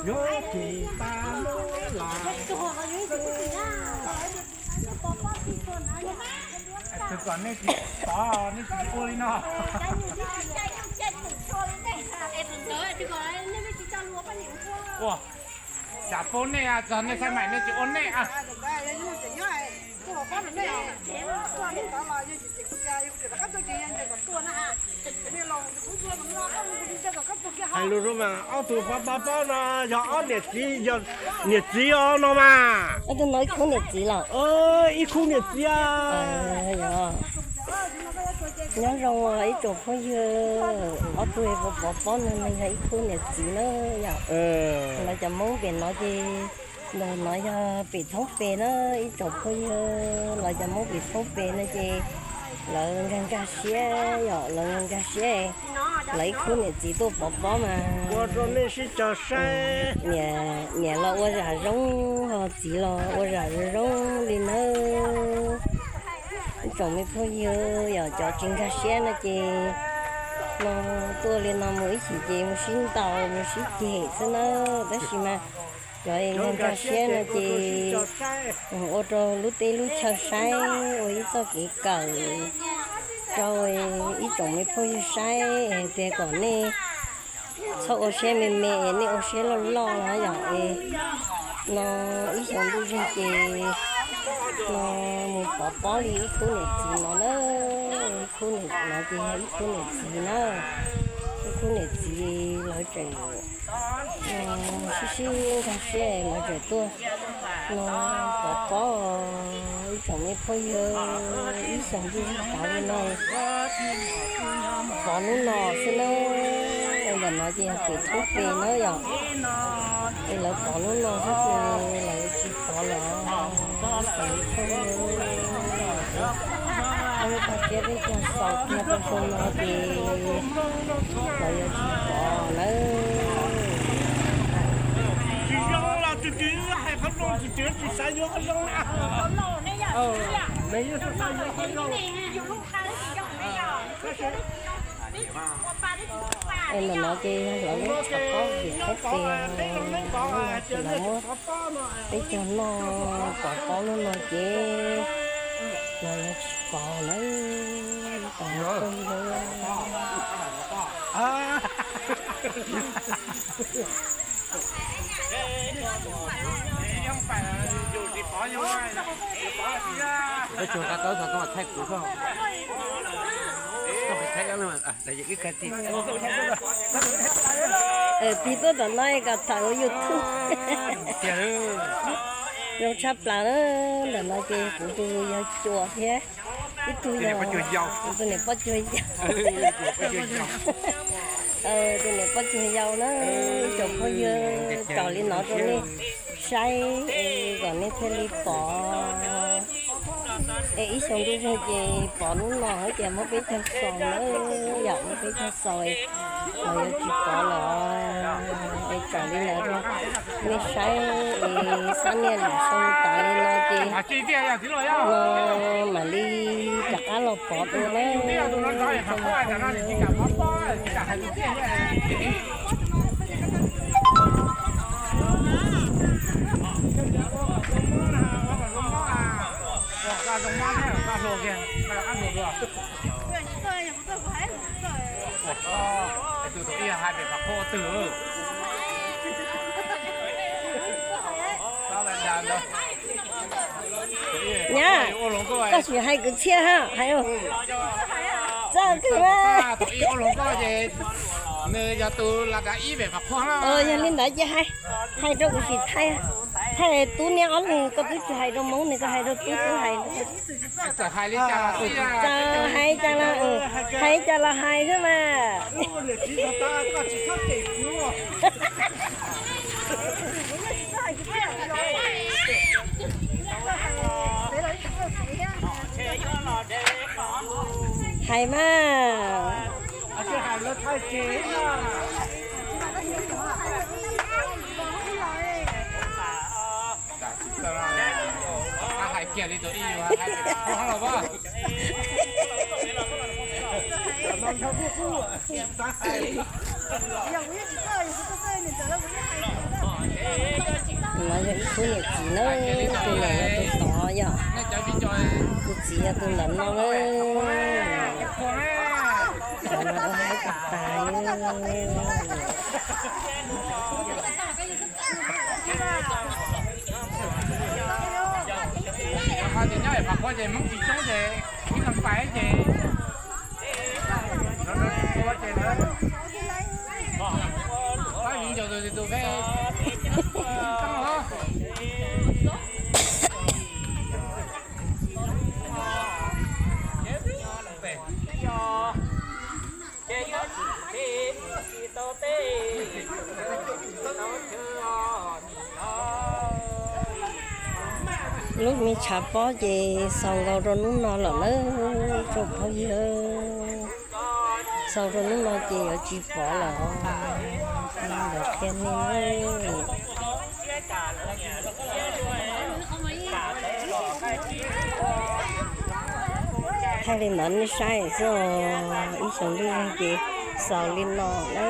Yuav tsis tau los. Tus kom nej tsis tod, nej tsis ua li no. Ua, tsam pub nej txog nej saib mais nej tsis ua nej. Hais lus zoo mas ob tug pab pab no yog ob niam txiv, yog niam txiv os no mas. Ob tug no ib khub niam txiv los? Ib khub niam txiv. Nyob zoo ib tsoom phooj ywg, ob tug pov pob no nws yog ib khub niam txiv na yom. Lawv cov Hmoob pem no ces, ntawm no yog pem thoob pem na, ib tsoom phooj ywg, lawv cov Hmoob pem thoob pem no ces lawv nkag nkag siab yom, lawv nkag nkag siab, lawv ib khub niam txiv tuaj pov pob mas. Ua rau nej sib caug saib. Niam los ua zam zoo, ho txiv los ua zam zoo zoo li nawb. Ib tsoom me phooj ywg yom, cov tsis nkag siab no ces no tuaj li no mus ib chim ces mus sib ntaus mus sib ceg xwb na. Tab sis mas cov nkag nkag siab no ces ua rau lub teb lub chaw saib, ua ib txoj kev kawm rau ib tsoom me phooj ywg saib hais tias kom nej txhob ua siab me me es nej ua siab loj loj na yom. Es no ib xyoos ntuj zeg ces no mus pov pob li ib khub niam txiv no na, ib khub niam no ces yog ib khub niam txiv na, ib khub niam txiv lawv tseem sib sib nkag siab lawv tseem tuaj no pov pob, ib tsoom me phooj ywg, ib xyoos ntuj zeg tas li no pov hnub no xwb na. Ntawm no ces yog pem thoob pem na yom, es lawv pov hnub no xwb ces lawv tsis pov lawm. Ib tsoom me phooj ywg, peb cog siab peb cog xaus kiag rau xyoo no ces lawv yuav tsis pov lawm. Tsis zoo los tus twg hais qhov zoo, tus twg tsis xav yuav qhov zoo na. Es ntawm no ces yog lawv lub tshav pob vim qhaib tes, lawv muab peb cog noj pov pob hnub no ces lawv yuav tsis pov lawm. Tig tuaj tom no kom tham ua YouTube. Zoo tshaj plaws na. Ntawm no ces kuv tus yawg Cuam thiab ib tug yog tus niam poj cuag yau, tus niam poj cuag yau na. Tsoom phooj ywg, tsom li no rau nej saib kom nej thiaj li pom. Es ib xyoos ntuj zeg ces pov hnub no ces muab peb cog xaus na, yam muab peb cog xaus los yuav tsis pov lawm. Es tsom li no rau nej saib, es xab niaj lwm xyoo tas li no ces no mam li rov qab los pov dua na. Tus thaum ib hais pem Phav Qhuab twg? Nyab, koj sim hais kwv txhiaj ha, hais. Txawj kawg na. Thaum ib ua hluas nkauj ces nws yog tus las dav ib pem Phav Qhuab na. Yog li ntawd ces hais, hais rau kuv sim thaij, thaij tub niam ob leeg, koj twb tsis hais rau Hmoob ne, koj hais rau tub, tub hais. Txawm hais li cas los txawm hais cas los, hais cas los hais xwb mas. Hais mas. Hais kiag li tus ib yus hais los. Tus ntawm yog tus tod yom, tus txiv yog tus ntawm no na. Qhov no ua haib tas tas. Lub me tshav pob ces xaus nkaus rau hnub no lawm nawb tsoom phooj ywg. Xaus rau hnub no ces yuav tsis pom lawm os. Ntawd qhia nej nawb. Thaij li ntawd nej saib xwb os, ib xyoos lub neej ces xaus li no nawb.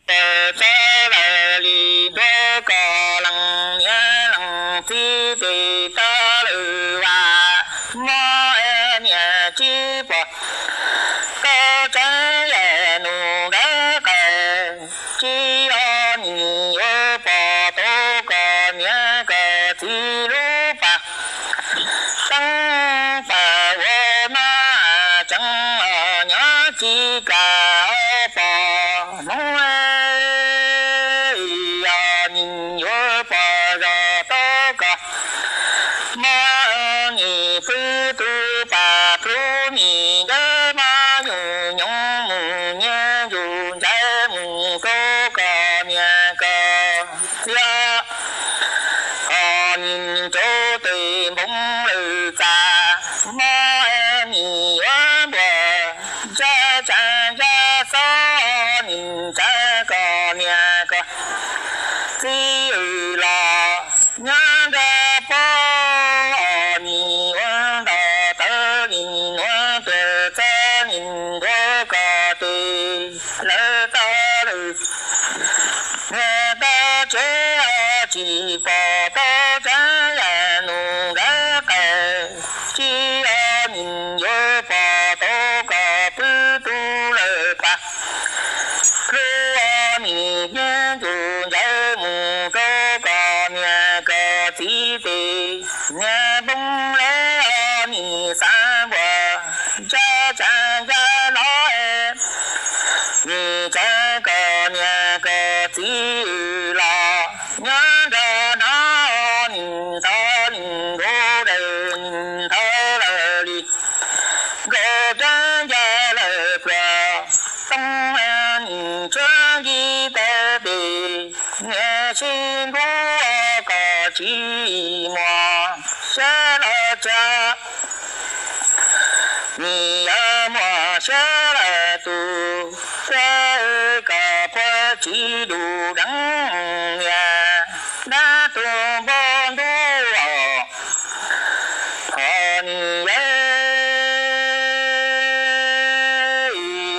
Tes txawb lawv li ntuav koj leej niam leej txiv tes txawb lawv vas, mob niam tsis pom tau tseeb yam nus nkawd qawm. Tsis yog nim yuav pom tau koj niam koj txiv lub pas, teeb pas ua noj tseeb los nyob tsis kam pom Hmoob. Yog nim yuav pom zog tau koj mob nim pw tus pas plub nim nkawd mob nyuj nyoos mus nyiag ncuj ncaim mus rau koj niam koj txiv. Koj nim rau tes npoo lawm txaj, mob nim yuav npuas ntsab tsa ntsab xob, nim tsa koj niam koj txiv los nyob nrog pog. Nim ua ntau tawv nim nuav tuaj txog nim ntuav koj tes lawv tau lawm. Niam tau tsev tsis pom tau tseeb yam nus nkawd qawm, tsis yog nim yuav pom tau koj pw tus lawm pas. Plub nim nyiag ncuj ncaim mus rau koj niam koj txiv tes, niam npoo lawm nim xav npuas ntsab tsa ntsab los, nim tsa koj niam koj txiv los nyob nrog no. Nim tau nim nkaus daws nim tau lawm li nkaus rab ncauj lawm pluag, toob nim tsuag nci tau tes, niam sib nkuv koj tsis muaj siab los tsa. Nim yog muaj siab lawm tus, tuaj koj puag tsis dub deev niam, dab tuag npog ntuj os. Ho nim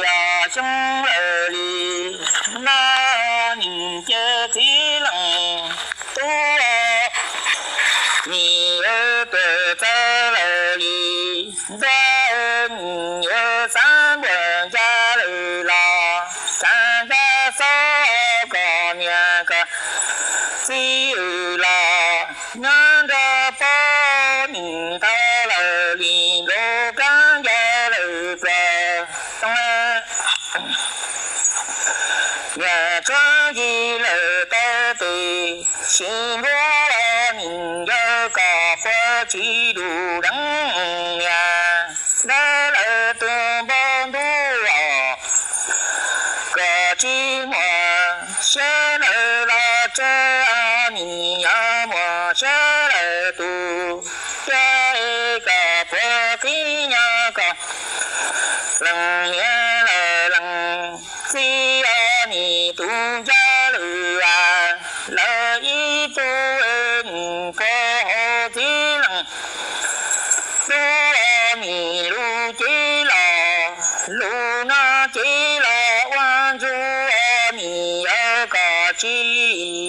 yog xyoo lawm li no, nim ces txiv leej tub, nim yuav tuaj txawj lawm li ntuav, nim yuav xav npuas ntsab lawm los tsa ntsab xob, koj niam koj txiv los nyob nrog pog. Nim tau lawm li nkaus rab ncauj lawm pluag, toob niam tsuag nci lawm tau tes, sib nkuv nim yog koj puag tsis dub deev niam, dab lawm tus npog ntuj os. Koj tsis muaj siab lawm los tsa, nim yog muaj siab lawm tus, tuaj koj puag qhib nyob koj leej niam lawm leej txiv, nim tus ncaj lwm vas lawm ib tug, nim puag hauv txiv leej tub, nim lub cev los lub no cev los ua ntsuj, nim yog koj tsis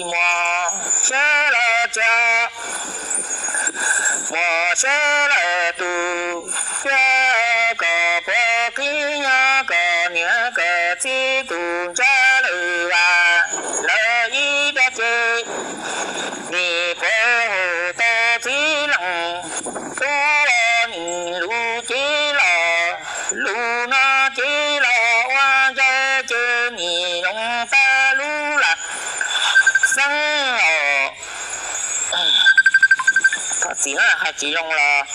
Kom txib tus ntsa lawm vas lawv ib rab ce, nim puas hu tau txib leej tub nim lub cev los, lub no cev los ua ntsa ces nim zoo tag lub lam xeeb os. Thov txiv na, hais tsis zoo los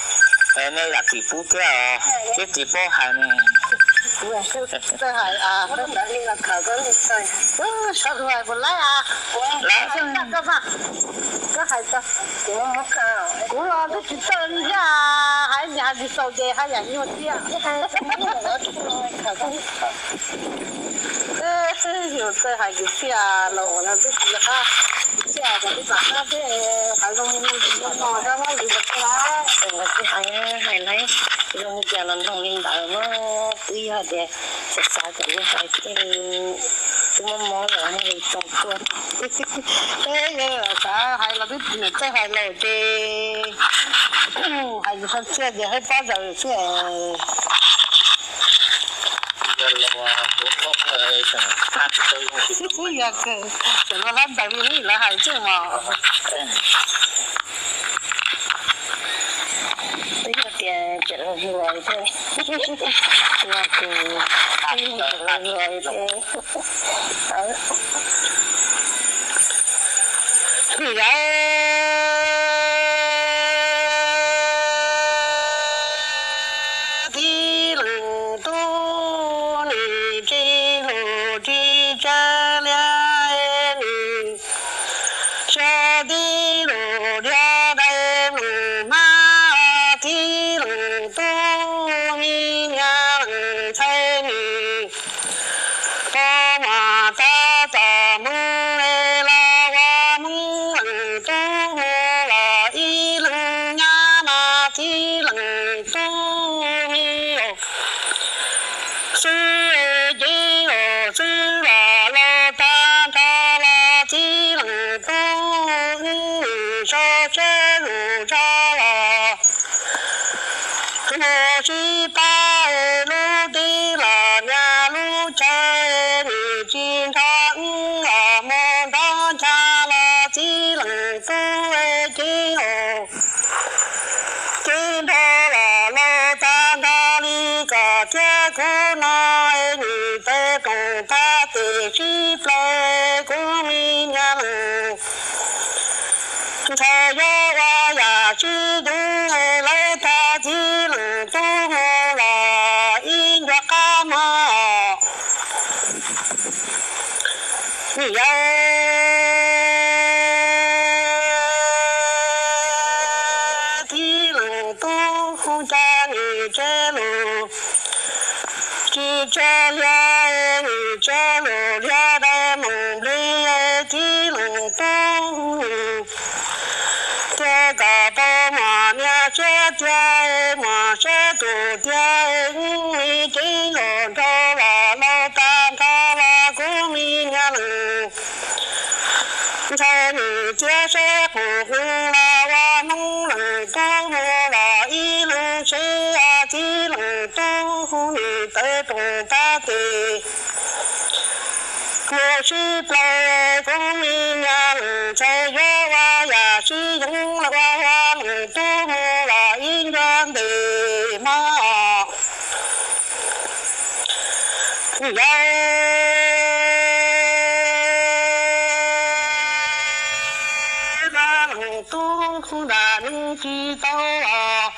nej zam txim pub thiab os, thiab tsis paub hais ne. Txawj hais, kuv los twb tsis txawj li thiab, hais hais tsis tau ces hais yam nyuaj thiab. Yus txawj hais kwv txhiaj los uas no twb tsis yog qab, kwv txhiaj ces twb tsis qab thiab, hais zoo li no, hais li ntawd, zoo li cas los nrog li ntawd mas twb yog tias xav xav kom yus hais thiaj li twb mob mob los muaj li tau tuaj. Peb xav hais los twb tsis txawj hais lawm ces hais tsis tau txiaj ces hais pob zaws xwb. Yog kawg, tseem los hlab ntaws li lawv hais xwb mas. Twb yog tias tseem los hluas thiab, yog tias tseem los hluas thiab. Yog tib leej tub nim tsis hlub tsis tsa lias nim, sab tib lub diav dai mloog mas tib leej tub me nyuam ntxhais nim, pab mas tab tom mus los ua Hmoob leej tub mus los ib leeg nyab mas tib leej tub me xwb, ces xwb los laus tag nrho los tib leej tub, so seb lus zog los mus sib pab lub teb los nyias lub chaw, nim tsis nrog los mus nrog ncha los tib leej tub, ces ces nrog los laus tag nrho li koj thiab kuv no, nim tes roos tag tes sib plaws kuv me nyuam leej ntxhais yuav ua yam sib deev, lawv tag tib leej tub mus los ib ncua qab mog. Yog tib leej tub hu cas nim tsev lus tsis tsev lias, nim tsev lus lias dai mus nplej, tib leej tub tiag kom tau mos niam siab tiag, mos siab tus tiag, me cev los nrog los laus tag nrho los kuv me nyuam leej ntxhais nim tiag seb qus qus los ua Hmoob leej tub mus los ib leeg seb tib leej tub nim tes roos tag tes mus sib plaws kuv me nyuam leej ntxhais yuav ua yam sib deev, ua ua leej tub mus los ib ncua ntes mog. Yog leej tub nram neej tsis tau los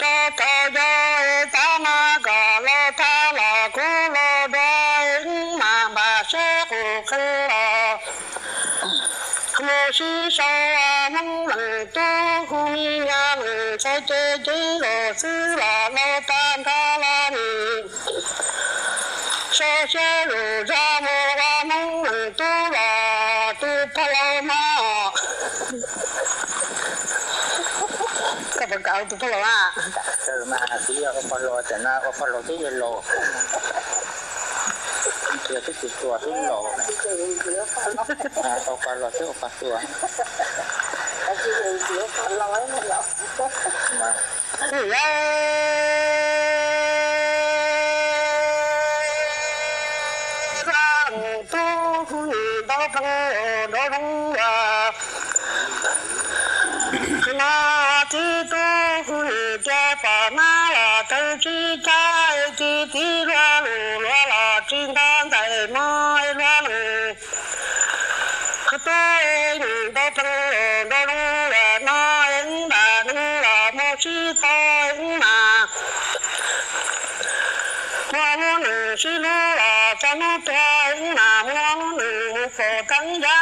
rau tau yog tab mas kom los tag los kuv los dua, mas npam siab qus qhia los mus sib sau Hmoob leej tub, me nyuam leej ntxhais ces ces los xwb los laus tag nrho los nim so siab lus zog mus ua Hmoob leej tub los tus pog laus mog. Koj puas kam tus pog laus a? Mas twb yog ua pog laus, tam no ua pog laus twb yog laus, yog twb tsis tuag twb laus. Ua pog laus twb ua pog tuag. Yog Pheej nrov zoo los, no txiv tub hu nws cia pom nab los tawv tsis tau, txiv txiv luag lus luag los tsis nto ntxais no luag lus. Tub nws tau pheej nrov zoo los no npam neeg los mus sib tau mas muaj lub nws sib hlub los txog hnub tuag mas muaj lub nws mus pom teeb ya.